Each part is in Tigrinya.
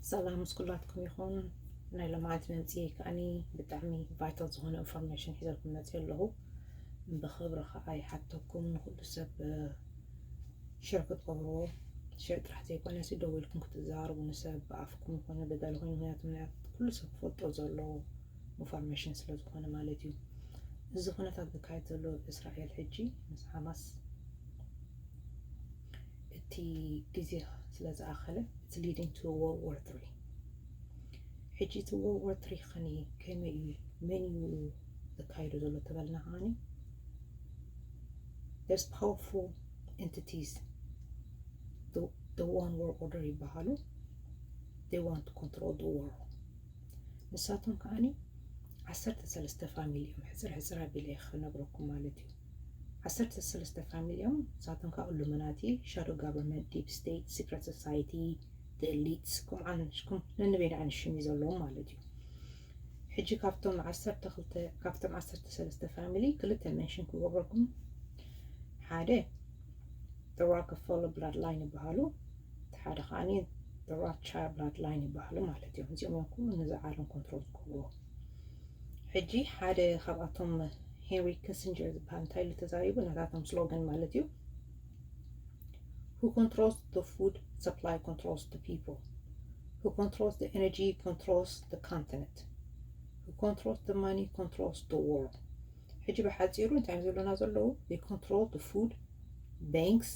ሰላም ምስ ኩላትኩም ይኹን። ናይ ሎማዓንቲ መምፅኢ ከዓኒ ብጣዕሚ ቫይታል ዝኾነ ኢንፎርሜሽን ሒዘልኩም መፅእ ኣለኹ። ብኽብሪ ከዓ ይሓተኩም ንኩሉ ሰብ ሸር ክትገብርዎ። ሸር ጥራሕ ዘይኮነ ሲ ደው ኢልኩም ክትዘራረቡ ንሰብ ብኣፍኩም ይኮነ ብገለ ኮይኑ ምክንያቱ ምክንያት ኩሉ ሰብ ክፈልጦ ዘለዎ ኢንፎርሜሽን ስለ ዝኾነ ማለት እዩ። እዚ ኩነታት ዝካየድ ዘሎ እስራኤል ሕጂ ምስ ሓማስ እቲ ግዜ ስለ ዝኣኸለ it's leading to World War Three። ሕጂ እቲ World War Three ከኒ ከመይ እዩ መን እዩ ዘካይዶ ዘሎ ተበልና ከዓኒ there's powerful entities the, the one world order ይበሃሉ። They want to control the world። ንሳቶም ከዓኒ ዓሰርተ ሰለስተ ፋሚሊ እዮም። ሕፅር ሕፅር ኣቢለ ክነግረኩም ማለት እዩ። ዓሰርተ ሰለስተ ፋሚሊ እዮም። ንሳቶም ከዓ ኢሉሚናቲ፣ ሻዶ ጋቨርንመንት፣ ዲፕ ስቴት፣ ሲክረት ሶሳይቲ፣ ኤሊትስ ከምዓን ሽኩም ነንበይንዓን ሽም እዩ ዘለዎም ማለት እዩ። ሕጂ ካብቶም ዓሰርተ ክልተ ካብቶም ዓሰርተ ሰለስተ ፋሚሊ ክልተ መንሽን ክገብረኩም። ሓደ ሮክፈለር ብላድ ላይን ይበሃሉ። ሓደ ከዓኒ ሮትቻይልድ ብላድ ላይን ይበሃሉ ማለት እዮም። እዚኦም እዮም ኩሉ ነዚ ዓለም ኮንትሮል ዝገብርዎ። ሕጂ ሓደ ካብኣቶም ሄንሪ ኪሲንጀር ዝበሃል እንታይ ኢሉ ተዛሪቡ? ናታቶም ስሎገን ማለት እዩ። Who controls the food supply controls the people. Who controls the energy controls the continent. Who controls the money controls the world. ሕጂ ብሓፂሩ እንታይ እዮም ዝብሉና ዘለዉ? They control the food, banks,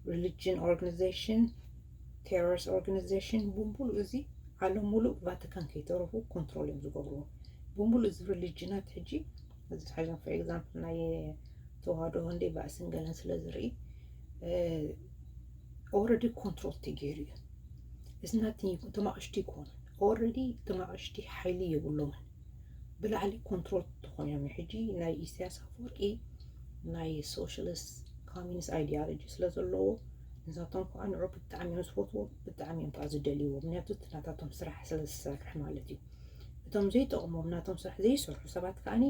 religion organization, terrorist organization ብምሉእ እዚ ዓለም ሙሉእ ቫቲካን ከይተረፉ ኮንትሮል እዮም ዝገብርዎ። ብምሉእ እዚ ሪሊጅናት ሕጂ እዚ ሓዞም for example ናይ ተዋህዶ ህንደይ ባእስን ገለን ስለ ዝርኢ already control ተገይሩ እዩ። እዚ ናትን ተማቕሽቲ ይኮኑ already ተማቕሽቲ ሓይሊ የብሎምን። ብላዕሊ ኮንትሮል ተኾይኖም እዩ። ሕጂ ናይ ኢሳያስ ኣፈወርቂ ናይ ሶሻሊስት ኮሚኒስት ኣይዲዮሎጂ ስለ ዘለዎ ንሳቶም ከዓ ንዑ ብጣዕሚ እዮም ዝፈትዎ፣ ብጣዕሚ እዮም ከዓ ዝደልይዎ። ምክንያቱ እቲ ናታቶም ስራሕ ስለ ዝሰርሕ ማለት እዩ። እቶም ዘይጠቕሞም ናቶም ስራሕ ዘይሰርሑ ሰባት ከዓኒ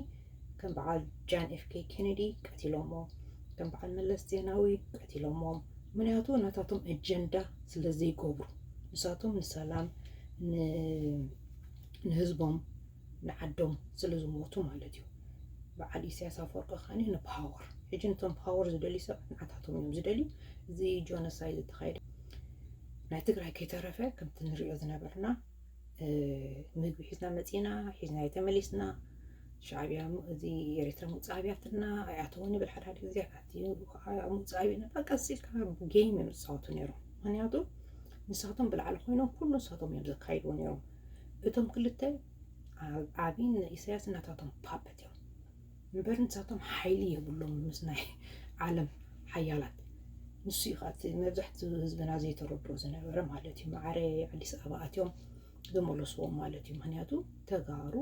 ከም በዓል ጃን ኤፍ ኬ ኬነዲ ቀቲሎሞ፣ ከም በዓል መለስ ዜናዊ ቀቲሎሞም። ምክንያቱ ናታቶም ኣጀንዳ ስለ ዘይገብሩ ንሳቶም ንሰላም ንህዝቦም ንዓዶም ስለ ዝሞቱ ማለት እዩ። በዓል ኢሳያስ ኣፈወርቂ ከዓኒ ንፓወር ሕጂ ነቶም ፓወር ዝደልዩ ሰባት ንዓታቶም እዮም ዝደልዩ። እዚ ጆኖሳይድ ዝተኻየደ ናይ ትግራይ ከይተረፈ ከምቲ ንሪኦ ዝነበርና ምግቢ ሒዝና መፂና ሒዝና ተመሊስና ሻዕብያ እዚ ኤርትራ ምውፃእ ኣብያትና ኣይኣተወን ይብል ሓደ ሓደ ግዜ ኣትዩ ከዓ ምውፃእ ኣብያትና በቃ ስኢልካ ጌም እዮም ዝፃወቱ ነይሮም። ምክንያቱ ንሳቶም ብላዕሊ ኮይኖም ኩሉ ንሳቶም እዮም ዘካይድዎ ነይሮም። እቶም ክልተ ኣብይን ኢሳያስ እናታቶም ፓፐት እዮም እምበር ንሳቶም ሓይሊ የብሎም ምስ ናይ ዓለም ሓያላት። ንሱ እዩ ከዓ መብዛሕትኡ ህዝብና ዘይተረድኦ ዝነበረ ማለት እዩ። ማዕረ ኣዲስ ኣበባ ኣትዮም ዝመለስዎም ማለት እዩ። ምክንያቱ ተጋሩ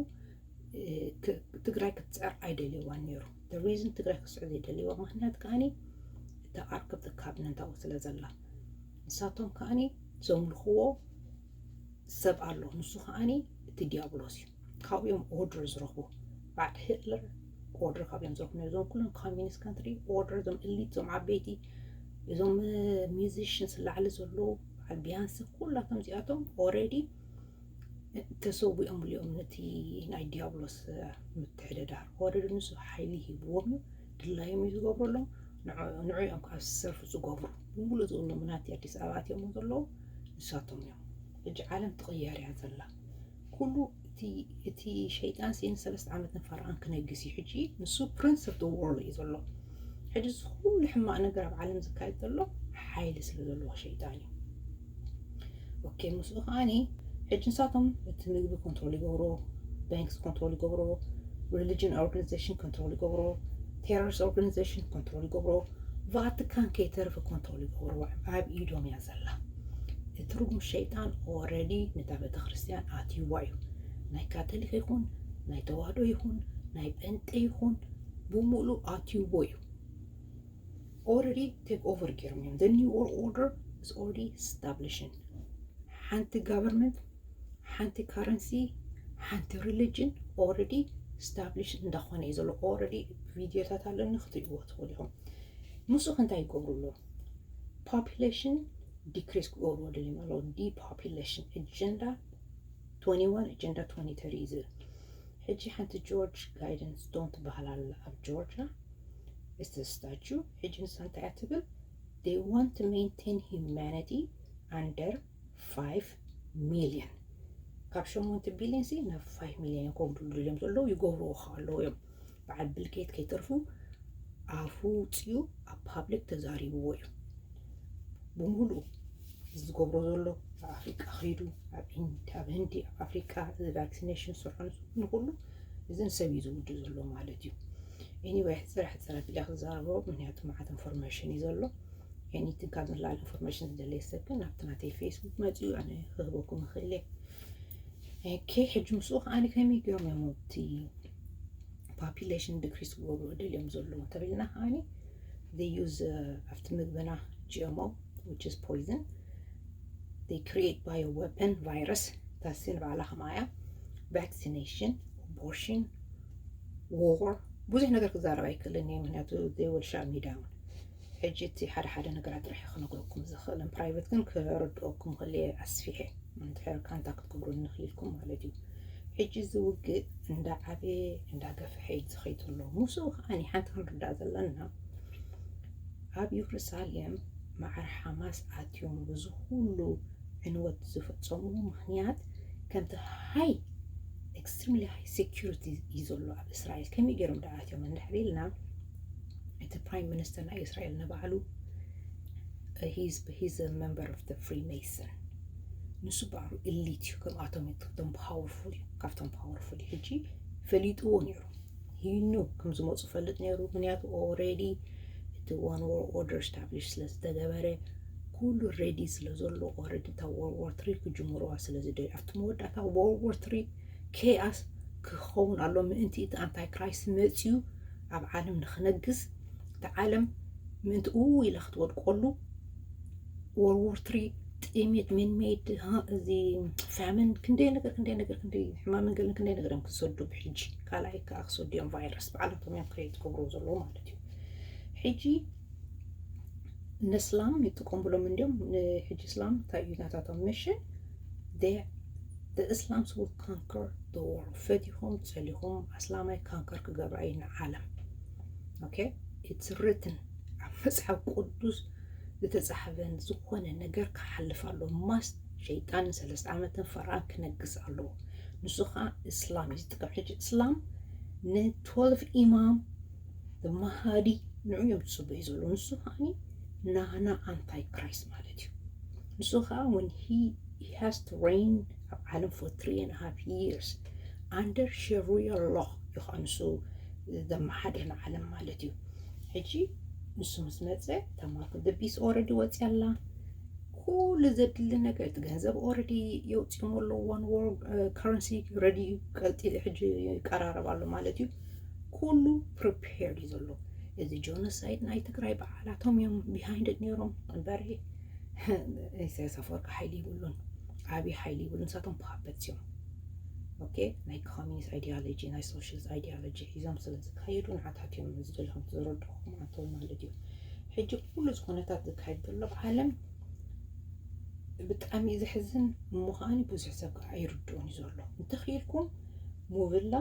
ትግራይ ክትስዕር ኣይደልይዋን ነይሩ። ሪዝን ትግራይ ክትስዕር ዘይደልይዋ ምክንያት ከዓኒ እታ ኣርክብ ትካብ ነንታዊ ስለ ዘላ ንሳቶም ከዓኒ ዘምልኽዎ ሰብ ኣሎ። ንሱ ከዓኒ እቲ ዲያብሎስ እዩ። ካብኡ እዮም ኦርደር ዝረኽቡ። ባዕድ ሂትለር ኦርደር ካብ እዮም ዝረኽቡ ነዞም ኩሎም ኮሚኒስት ካንትሪ ኦርደር ዞም እሊት ዞም ዓበይቲ እዞም ሚዚሽንስ ላዕሊ ዘለዉ በዓል ቢያንሲ ኩላቶም እዚኣቶም ኦረዲ ተሰዊኦም ብልኦም ነቲ ናይ ዲያብሎስ ምትሕድዳር ኦረዲ ንሱ ሓይሊ ሂብዎም እዩ። ድላዮም እዩ ዝገብረሎም። ንዕኦም ከዓ ዝሰርፉ ዝገብሩ ብምሉእ ዝብሎም ናቲ ኣዲስ ኣበባ ኣትዮም ዘለዉ ንሳቶም እዮም። ሕጂ ዓለም ትቕየር እያ ዘላ። ኩሉ እቲ ሸይጣን ሲ ንሰለስተ ዓመት ንፈርዓን ክነግስ እዩ። ሕጂ ንሱ ፕሪንስ ኦፍ ወርልድ እዩ ዘሎ። ሕጂ እዚ ኩሉ ሕማቕ ነገር ኣብ ዓለም ዝካየድ ዘሎ ሓይሊ ስለ ዘለዎ ሸይጣን እዩ። ኦኬ ምስኡ ከዓኒ ሕጂ ንሳቶም እቲ ምግቢ ኮንትሮል ይገብሮ፣ ባንክስ ኮንትሮል ይገብሮ፣ ሪሊጅን ኦርጋኒዜሽን ኮንትሮል ይገብሮ፣ ቴሮሪስት ኦርጋኒዜሽን ኮንትሮል ይገብሮ፣ ቫቲካን ከይተርፍ ኮንትሮል ይገብሮ። ኣብ ኢዶም እያ ዘላ። እቲ ርጉም ሸይጣን ኦረዲ ነታ ቤተክርስትያን ኣትይዋ እዩ። ናይ ካቶሊክ ይኹን ናይ ተዋህዶ ይኹን ናይ ጴንጤ ይኹን ብምሉእ ኣትይዎ እዩ። ኦረዲ ቴክ ኦቨር ገይሮም እዮም። The new world order is already establishing። ሓንቲ ጋቨርንመንት፣ ሓንቲ ካረንሲ፣ ሓንቲ ሪሊጅን ኦረዲ ስታብሊሽ እንዳኾነ እዩ ዘሎ። ኦረዲ ቪዲዮታት ኣለኒ ክትሪእዎ ትኽእሉ ኢኹም። ምስኡ እንታይ ይገብሩ ኣለዉ? ፖፑሌሽን ዲክሪስ ክገብርዎ ደልዮም ኣለዉ። ዲፖፑሌሽን ኣጀንዳ twenty-one ኣጀንዳ twenty thirty እዩ ዝብል። ሕጂ ሓንቲ ጆርጅ ጋይደንስቶን ትበሃል ኣላ ኣብ ጆርጅያ። It's a statue. ሕጂ ንሳ እንታይ እያ ትብል? They want to maintain humanity under five million። ካብ ሸሞንተ ቢልዮን ሲ ናብ ፋይቭ ሚልዮን ከውርዱ እዮም ዘለዉ። ይገብርዎ ከ ኣለዉ እዮም። በዓል ቢል ጌት ከይተርፉ ኣፉ ውፅኡ ኣብ ፓብሊክ ተዛሪብዎ እዩ። ብምሉእ ዝገብሮ ዘሎ ኣብ ኣፍሪቃ ከይዱ፣ ኣብ ህንዲ ኣብ ኣፍሪቃ እዚ ቫክሲኔሽን ስርሖ ንኩሉ እዝን ሰብ እዩ ዝውዱ ዘሎ ማለት እዩ። ኤኒወይ ሕፅረ ሕፅረ ቢላ ክዛረቦ ምክንያቱ መዓት ኢንፎርሜሽን እዩ ዘሎ። ኤኒቲን ካብ ንላዕሊ ኢንፎርሜሽን ዝደለየ ሰብ ግን ናብቲ ናተይ ፌስቡክ መፅኡ ኣነ ክህበኩም ይኽእል እየ። ኦኬ ሕጂ ምስኡ ከዓኒ ከመይ ገይሮም እዮም እቲ ፖፑሌሽን ዲክሪስ ክገብሩ ደልዮም ዘለዉ እንተበልና ከዓኒ they use ኣብቲ ምግብና GMO which is poison they create bioweapon virus ታሲ ንባዕላ ከማያ vaccination abortion war ብዙሕ ነገር ክዛረብ ኣይክእልን እየ ምክንያቱ they will shut me down። ሕጂ እቲ ሓደ ሓደ ነገራት ጥራሕ ክነግረኩም ዝኽእልን ፕራይቬት ግን ክረድኦኩም ክእል እየ ኣስፊሐ እንድሕር ካንታክት ክገብሩ ንኽኢልኩም ማለት እዩ። ሕጂ እዚ ውግእ እንዳዓበየ እንዳገፍሐ እዩ ዝኸይድ ዘሎ። ምስኡ ከዓኒ ሓንቲ ክንርዳእ ዘለና ኣብ ኢየሩሳሌም ማዕረ ሓማስ ኣትዮም እዚ ኩሉ ዕንወት ዝፈፀምዎ ምኽንያት ከምቲ ሃይ extremely high security እዩ ዘሎ ኣብ እስራኤል። ከመይ ገይሮም ደኣ ኣትዮም እንድሕር ኢልና እቲ ፕራይም ሚኒስተር ናይ እስራኤል ንባዕሉ he's he's a member of the Freemason ንሱ ባዕሉ elite እዩ። ከምኣቶም እዩ ካብቶም powerful እዩ ካብቶም powerful እዩ። ሕጂ ፈሊጥዎ ነይሩ he knew ከም ዝመፁ ፈልጥ ነይሩ ምክንያቱ already እቲ one world order establish ስለ ዝተገበረ ኩሉ ready ስለ ዘሎ already እታ world war three ክጅምርዋ ስለ ዝደልዩ ኣብቲ መወዳእታ world war three chaos ክኸውን ኣሎ ምእንቲ እቲ ኣንታይ ክራይስት መፅዩ ኣብ ዓለም ንክነግስ እቲ ዓለም ምእንቲ ኡ ኢላ ክትወድቀሉ world war three ጥሜት man-made እዚ famine ክንደይ ነገር ክንደይ ነገር ክንደይ ሕማምን ገልን ክንደይ ነገር እዮም ክሰዱ ብሕጂ ካልኣይ ከዓ ክሰዱ እዮም ቫይረስ በዓላቶም እዮም ክሬት ክገብሩ ዘለዎ ማለት እዩ። ሕጂ ንእስላም ይጥቀምብሎም እንዲዮም ንሕጂ እስላም እንታይ እዩ ናታቶም ሚሽን the Islams will conquer the world ፈቲኹም ፀሊኹም ኣስላማይ ካንከር ክገብራ እዩ ንዓለም። ኦኬ it's written ኣብ መፅሓፍ ቅዱስ ዝተፃሕፈን ዝኾነ ነገር ክሓልፍ ኣሎ ማስት ሸይጣን ንሰለስተ ዓመትን ፈርዓን ክነግስ ኣለዎ። ንሱ ከዓ እስላም እዩ ዝጥቀም። ሕጂ እስላም ን twelve ኢማም ማሃዲ ንዑ እዮም ዝፅበዩ ዘለዉ። ንሱ ከዓ ናና ኣንታይ ክራይስት ማለት እዩ። ንሱ ከዓ when he has to reign ኣብ ዓለም for three and a half years under Sharia law እዩ ከዓ ንሱ ዘመሓድር ንዓለም ማለት እዩ። ሕጂ ንሱ ምስ መፀ ተማርኩ the beast already ወፅያ ኣላ። ኩሉ ዘድሊ ነገር እቲ ገንዘብ already የውፅኦም ኣለዎ one world currency ready ቀልጢ ሕጂ ይቀራረብ ኣሎ ማለት እዩ። ኩሉ prepared እዩ ዘሎ። እዚ genocide ናይ ትግራይ በዓላቶም እዮም behind ነይሮም እምበረ ኢሳያስ ኣፈወርቂ ሓይሊ ይብሉን ኣብይ ሓይሊ ይብሉ ንሳቶም puppets እዮም። ኦኬ ናይ communist ideology ናይ socialist ideology ሒዞም ስለ ዝካየዱ ንዓታት እዮም ዝደለኹም ዝረድኹም ኣንተው ማለት እዩ። ሕጂ ኩሉ እዚ ኩነታት ዝካየድ ዘሎ ብዓለም ብጣዕሚ እዩ ዘሕዝን እሞ ከዓኒ ብዙሕ ሰብ ከዓ ኣይርድኦን እዩ ዘሎ። እንተኽኢልኩም ሙቭላ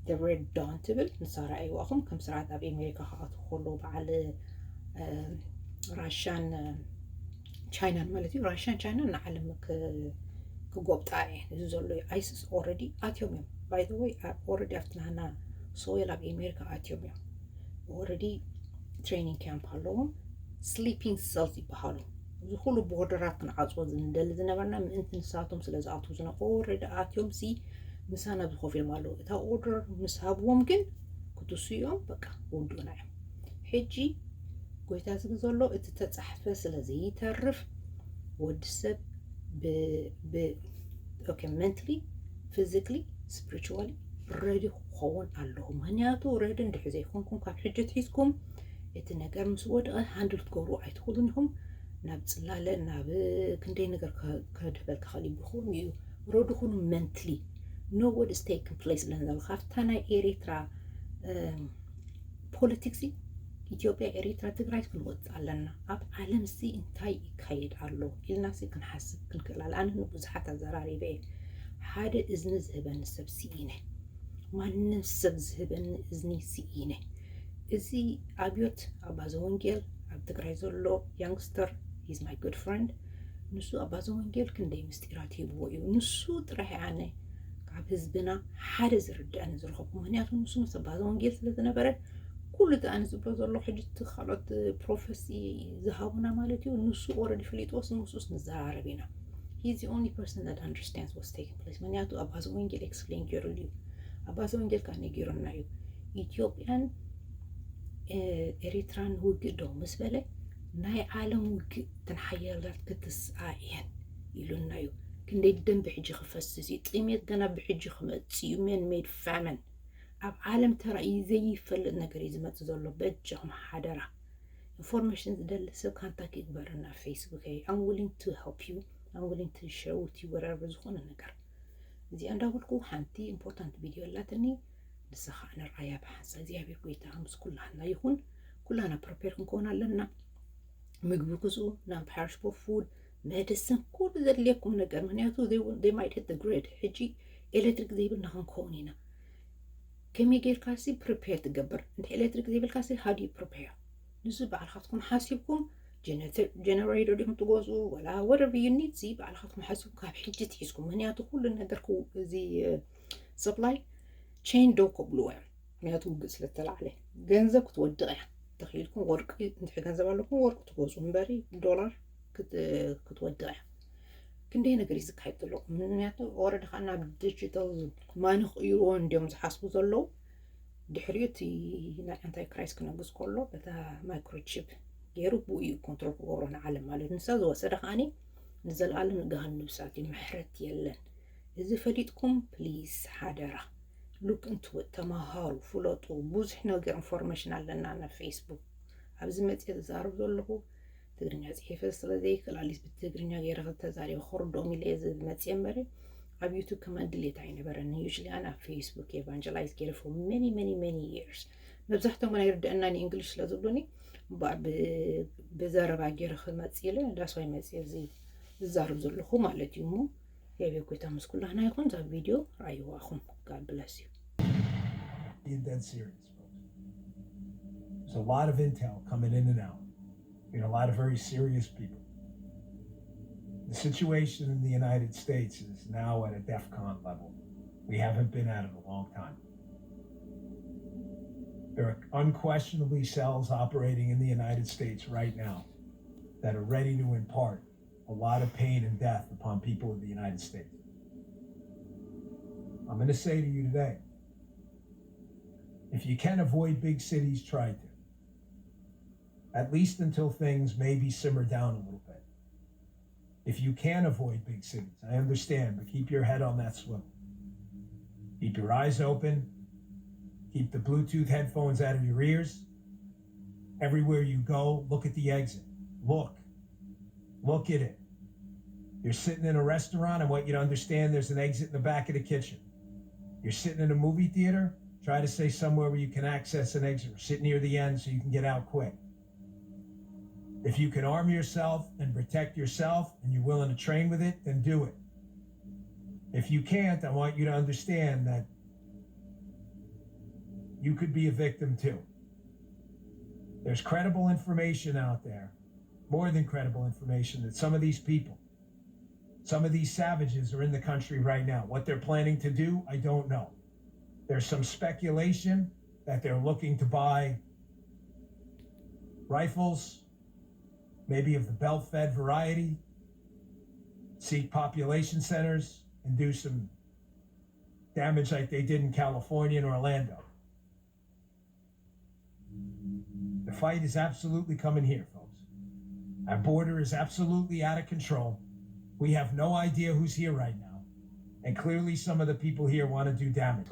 the Red Dawn ትብል ንሳ ረኣይዋኹም ከም ስርዓት ኣብ ኣሜሪካ ክኣትዉ ከለዉ በዓል ራሻን ቻይናን ማለት እዩ ራሻን ቻይናን ንዓለም ክጎብጣ እየ እዚ ዘሎ ኣይስስ already ኣትዮም እዮም by the way already ኣብቲ ናህና soil ኣብ ኣሜሪካ ኣትዮም እዮም already training camp ኣለዎም sleeping cells ይበሃሉ። እዚ ኩሉ ቦርደራት ክንዓፅዎ ንደሊ ዝነበርና ምእንቲ ንሳቶም ስለ ዝኣትዉ ዝነበሩ already ኣትዮም ሲ ምሳና ኣብዚ ኮፍ ኢሎም ኣለዉ። እታ order ምስ ሃብዎም ግን ክትሱ እዮም በቃ ውዱእና እዮም። ሕጂ ጎይታ ዝብል ዘሎ እቲ ተፃሕፈ ስለ ዘይተርፍ ወዲ ሰብ mentally physically spiritually ready ክኸውን ኣለዎ። ምክንያቱ ready እንድሕር ዘይኮንኩም ካብ ሕጂ ኣትሒዝኩም እቲ ነገር ምስ ወደቐ handle ክትገብሩ ኣይትኽእሉን ኢኹም። ናብ ፅላለ ናብ ክንደይ ነገር ከድህበል ክኽእል እዩ። ብኹም እዩ ready ኩኑ mentally know what is taking place ብለን ዘሎ ካብታ ናይ ኤርትራ politics ኢትዮጵያ፣ ኤሪትራ፣ ትግራይ ክንወፅእ ኣለና። ኣብ ዓለም ሲ እንታይ ይካየድ ኣሎ ኢልና ሲ ክንሓስብ ክንክእል ኣለ። ኣነ ንብዙሓት ኣዘራሪበ እየ። ሓደ እዝኒ ዝህበኒ ሰብ ስኢነ። ማንም ሰብ ዝህበኒ እዝኒ ስኢነ። እዚ ኣብዮት ኣባዘ ወንጌል ኣብ ትግራይ ዘሎ youngster is my good friend። ንሱ ኣባዘ ወንጌል ክንደይ ምስጢራት ሂብዎ እዩ። ንሱ ጥራሕ ኣነ ካብ ህዝብና ሓደ ዝርድአኒ ዝረኸብኩ። ምክንያቱ ንሱ ምስ ኣባዘ ወንጌል ስለ ዝነበረ ኩሉ እቲ ኣነ ዝብሎ ዘለኹ ሕጂ እቲ ካልኦት ፕሮፌሲ ዝሃቡና ማለት እዩ። ንሱ already ፈሊጥዎስ ምስኡስ ንዘራረብ ኢና። He's the only person that understands what's taking place። ምክንያቱ ኣባዘ ወንጌል explain ገይሩሉ እዩ። ኣባዘ ወንጌል ከዓ ነጊሩና እዩ። ኢትዮጵያን ኤሪትራን ውግእ ደው ምስ በለ ናይ ዓለም ውግእ እተን ሓያላት ክትስኣ እየን ኢሉና እዩ። ክንደይ ደም ብሕጂ ክፈስስ እዩ። ጥሜት ገና ብሕጂ ክመጽእ እዩ። Man made famine ኣብ ዓለም ተራእዩ ዘይፈልጥ ነገር እዩ ዝመጽእ ዘሎ። በጃኹም ሓደራ ኢንፎርሜሽን ዝደሊ ሰብ ካንታክት ይግበረና። ፌስቡክ I'm willing to help you። I'm willing to share with you whatever ዝኾነ ነገር። እዚኣ እንዳበልኩ ሓንቲ ኢምፖርታንት ቪድዮ ኣላትኒ። ንሳ ከዓ ንርኣያ ብሓንሳ። እግዚኣብሔር ጎይታ ምስ ኩላህና ይኹን። ኩላህና ፕሪፔር ክንከውን ኣለና። ምግቢ ግዝኡ፣ non perishable food፣ medicine፣ ኩሉ ዘድልየኩም ነገር። ምክንያቱ they might hit the grid። ሕጂ ኤሌክትሪክ ዘይብልና ክንከውን ኢና። ከመይ ጌርካ ሲ ፕሪፔር ትገብር? እንተ ኤሌክትሪክ ዘይብልካ ሲ how do you prepare? ንሱ ባዕልካትኩም ሓሲብኩም generator ዲኹም ትገዝኡ ወላ whatever you need ሲ ባዕልካትኩም ሓሲብኩም ካብ ሕጂ ትሒዝኩም። ምክንያቱ ኩሉ ነገር እዚ supply chain ደው ከብልዎ እዮም። ምክንያቱ ውግእ ስለ ዝተላዕለ ገንዘብ ክትወድቕ እያ። ተኽኢልኩም ወርቂ እንድሕር ገንዘብ ኣለኩም ወርቂ ትገዝኡ እምበሪ ዶላር ክትወድቕ እያ። ክንደይ ነገር እዩ ዝካየድ ዘሎ። ምክንያቱ already ከዓ ናብ digital money ክቕይርዎ እንዲዮም ዝሓስቡ ዘለዉ። ድሕሪኡ እቲ ናይ ኣንታይ ክራይስት ክነግስ ከሎ በታ ማይክሮቺፕ ገይሩ ብኡ እዩ ኮንትሮል ክገብሮ ንዓለም ማለት እዩ። ንሳ ዝወሰደ ከዓኒ ንዘለኣለም ንገሃነም እሳት እዩ። ምሕረት የለን። እዚ ፈሊጥኩም ፕሊዝ ሓደራ look into it፣ ተማሃሩ፣ ፍለጡ። ብዙሕ ነገር ኢንፎርሜሽን ኣለና ኣብ ፌስቡክ። ኣብዚ መፅየ ዝዛረብ ዘለኹ ትግርኛ ፅሒፈ ስለ ዘይክእል ኣትሊስት ብትግርኛ ገይረ ክተዛሪበ ክርድኦም ኢለ እየ ዝመፅየ እምበሪ ኣብ ዩቱብ ከማን ድሌት ኣይነበረን። Usually ኣነ ኣብ ፌስቡክ ኤቫንጀላይዝ ገይረ for many many many years። መብዛሕቶም ግን ኣይርድአናን እንግሊሽ ስለ ዝብሉኒ እምበኣር ብዘረባ ገይረ ክመፅእ ኢለ that's why መፅየ እዚ ዝዛረብ ዘለኹ ማለት እዩ። እሞ እግዚኣብሔር ጎይታ ምስ ኩላህና ይኹን። እዛ ቪድዮ ረኣይዋኹም። God bless you። Being dead serious, folks. There's a lot of intel coming in and out. You know, a lot of very serious people. The situation in the United States is now at a DEFCON level. We haven't been at it a long time. There are unquestionably cells operating in the United States right now that are ready to impart a lot of pain and death upon people of the United States. I'm going to say to you today, if you can avoid big cities, try to. At least until things maybe simmer down a little bit. If you can avoid big cities, I understand, but keep your head on that swivel. Keep your eyes open. Keep the Bluetooth headphones out of your ears. Everywhere you go, look at the exit. Look. Look at it. You're sitting in a restaurant. I want you to understand there's an exit in the back of the kitchen. You're sitting in a movie theater. Try to stay somewhere where you can access an exit or sit near the end so you can get out quick. If you can arm yourself and protect yourself and you're willing to train with it, then do it. If you can't, I want you to understand that you could be a victim too. There's credible information out there, more than credible information, that some of these people, some of these savages are in the country right now. What they're planning to do, I don't know. There's some speculation that they're looking to buy rifles, maybe of the belt fed variety, seek population centers, and do some damage like they did in California and Orlando. The fight is absolutely coming here, folks. Our border is absolutely out of control. We have no idea who's here right now. And clearly, some of the people here want to do damage.